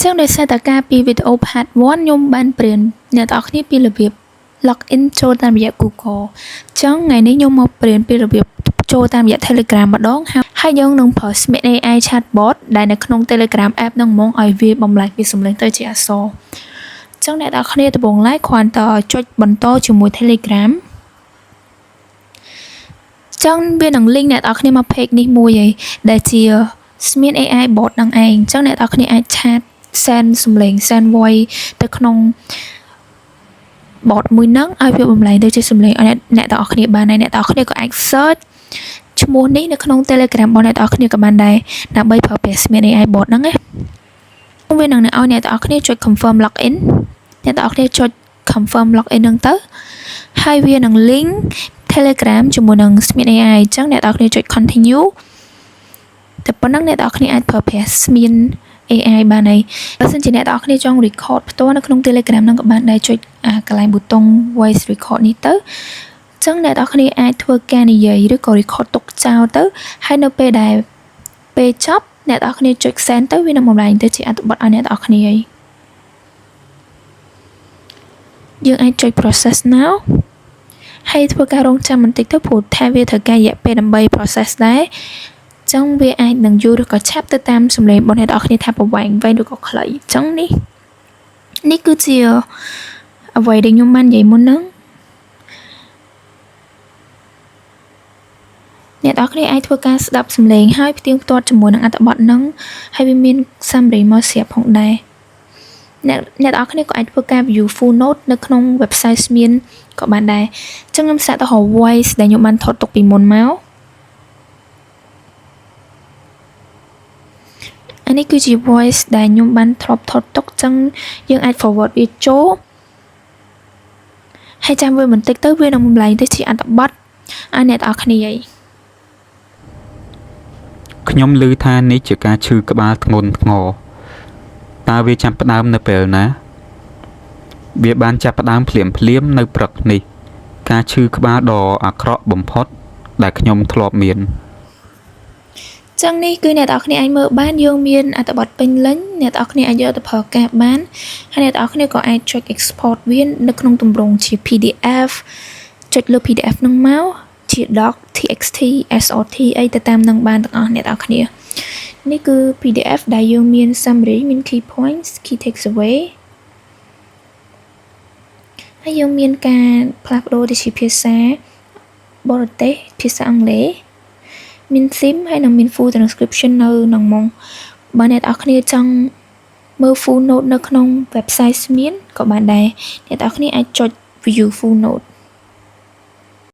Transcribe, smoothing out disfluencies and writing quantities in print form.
ចឹងដោយសារតែការពីវីដេអូ part 1ខ្ញុំបានបង្រៀនអ្នកទាំងអស់គ្នាពីរបៀប log in ចូលតាមរយៈ Google ចឹងថ្ងៃនេះខ្ញុំមកបង្រៀនពីរបៀបចូលតាមរយៈ Telegram ម្ដងហើយយើងនឹងប្រើ Smian AI Chatbot ដែលនៅក្នុង Telegram app ហ្នឹងហ្មងឲ្យវាបំលែងពីសំឡេងទៅជាអក្សរចឹងអ្នកទាំងអស់គ្នាដំបូងឡើយគ្រាន់តែចុចបន្តជាមួយ Telegram ចឹងវានឹង link អ្នកទាំងអស់គ្នាមក page នេះមួយឯងដែលជា Smian AI bot ហ្នឹងឯងចឹងអ្នកទាំងអស់គ្នាអាច chat send សំឡេង send voice ទៅក្នុង bot មួយហ្នឹងឲ្យវាបំលែងទៅជាសំឡេងឲ្យអ្នកទាំងអស់គ្នាបានហើយអ្នកទាំងអស់គ្នាក៏អាច search ឈ្មោះនេះនៅក្នុង Telegram របស់អ្នកទាំងអស់គ្នាក៏បានដែរដើម្បីប្រើប្រាស់ Smian AI bot ហ្នឹងណាវានឹងឲ្យអ្នកទាំងអស់គ្នាចុច confirm login អ្នកទាំងអស់គ្នាចុច confirm login ហ្នឹងទៅហើយវានឹង link Telegram ជាមួយនឹង Smian AI អញ្ចឹងអ្នកទាំងអស់គ្នាចុច continue តែប៉ុណ្ណឹងអ្នកទាំងអស់គ្នាអាចប្រើប្រាស់ Smian AI បានហើយបើសិនជាអ្នកទាំងអស់គ្នាចង់ record ផ្ទាល់នៅក្នុង Telegram ហ្នឹងក៏បានដែរចុចអាកន្លែងប៊ូតុង voice record នេះទៅចឹងអ្នកទាំងអស់គ្នាអាចធ្វើការនិយាយឬក៏ record ទុកចោលទៅហើយនៅពេលដែលពេលចប់អ្នកទាំងអស់គ្នាចុច send ទៅវានឹងបំលែងទៅជាអត្ថបទឲ្យអ្នកទាំងអស់គ្នាហើយយើងអាចចុច process now ហើយធ្វើការរងចាំបន្តិចទៅព្រោះថាវាត្រូវការរយៈពេលដើម្បី process ដែរចឹងវាអាចនឹងយូរឬក៏ឆាប់ទៅតាមសំឡេងរបស់អ្នកទាំងអស់គ្នាថាប្រវែងវែងឬក៏ខ្លីចឹងនេះនេះគឺជាអ្វីដែលខ្ញុំបាននិយាយមុនហ្នឹងអ្នកទាំងអស់គ្នាអាចធ្វើការស្ដាប់សំឡេងហើយផ្ទៀងផ្ទាត់ជាមួយនឹងអត្ថបទហ្នឹងហើយវាមាន summary មកស្រាប់ផងដែរអ្នកអ្នកទាំងអស់គ្នាក៏អាចធ្វើការ view full note នៅក្នុង website Smian ក៏បានដែរអញ្ចឹងខ្ញុំសាកទៅរក voice ដែលខ្ញុំបានថតទុកពីមុនមកអានេះគឺជា voice ដែលខ្ញុំបានធ្លាប់ថតទុកចឹងយើងអាច forward វាចូលហើយចាំវាបន្តិចទៅវានឹងបំលែងទៅជាអត្ថបទឲ្យអ្នកទាំងអស់គ្នាហើយ ខ្ញុំឮថានេះជាការឈឺក្បាលធ្ងន់ធ្ងរតើវាចាប់ផ្ដើមនៅពេលណា វាបានចាប់ផ្ដើមភ្លាមភ្លាមៗនៅព្រឹកនេះ ការឈឺក្បាលដ៏អាក្រក់បំផុតដែលខ្ញុំធ្លាប់មាន ចឹងនេះគឺអ្នកទាំងអស់គ្នាអាចមើលបានយើងមានអត្ថបទពេញលេញអ្នកទាំងអស់គ្នាអាចយកទៅប្រើការបានហើយអ្នកទាំងអស់គ្នាក៏អាចចុច export វានៅក្នុងទម្រង់ជា PDF ចុចលើ PDF ហ្នឹងមកជា doc TXT SRT អីទៅតាមនឹងបានទាំងអស់អ្នកទាំងអស់គ្នានេះគឺ PDF ដែលយើងមាន summary មាន key points key takeaway ហើយយើងមានការផ្លាស់ប្ដូរទៅជាភាសាបរទេសភាសាអង់គ្លេសមាន theme ហើយនឹងមាន full transcription នៅក្នុងហ្មងបើអ្នកទាំងអស់គ្នាចង់មើល full note នៅក្នុង website Smian ក៏បានដែរអ្នកទាំងអស់គ្នាអាចចុច view full note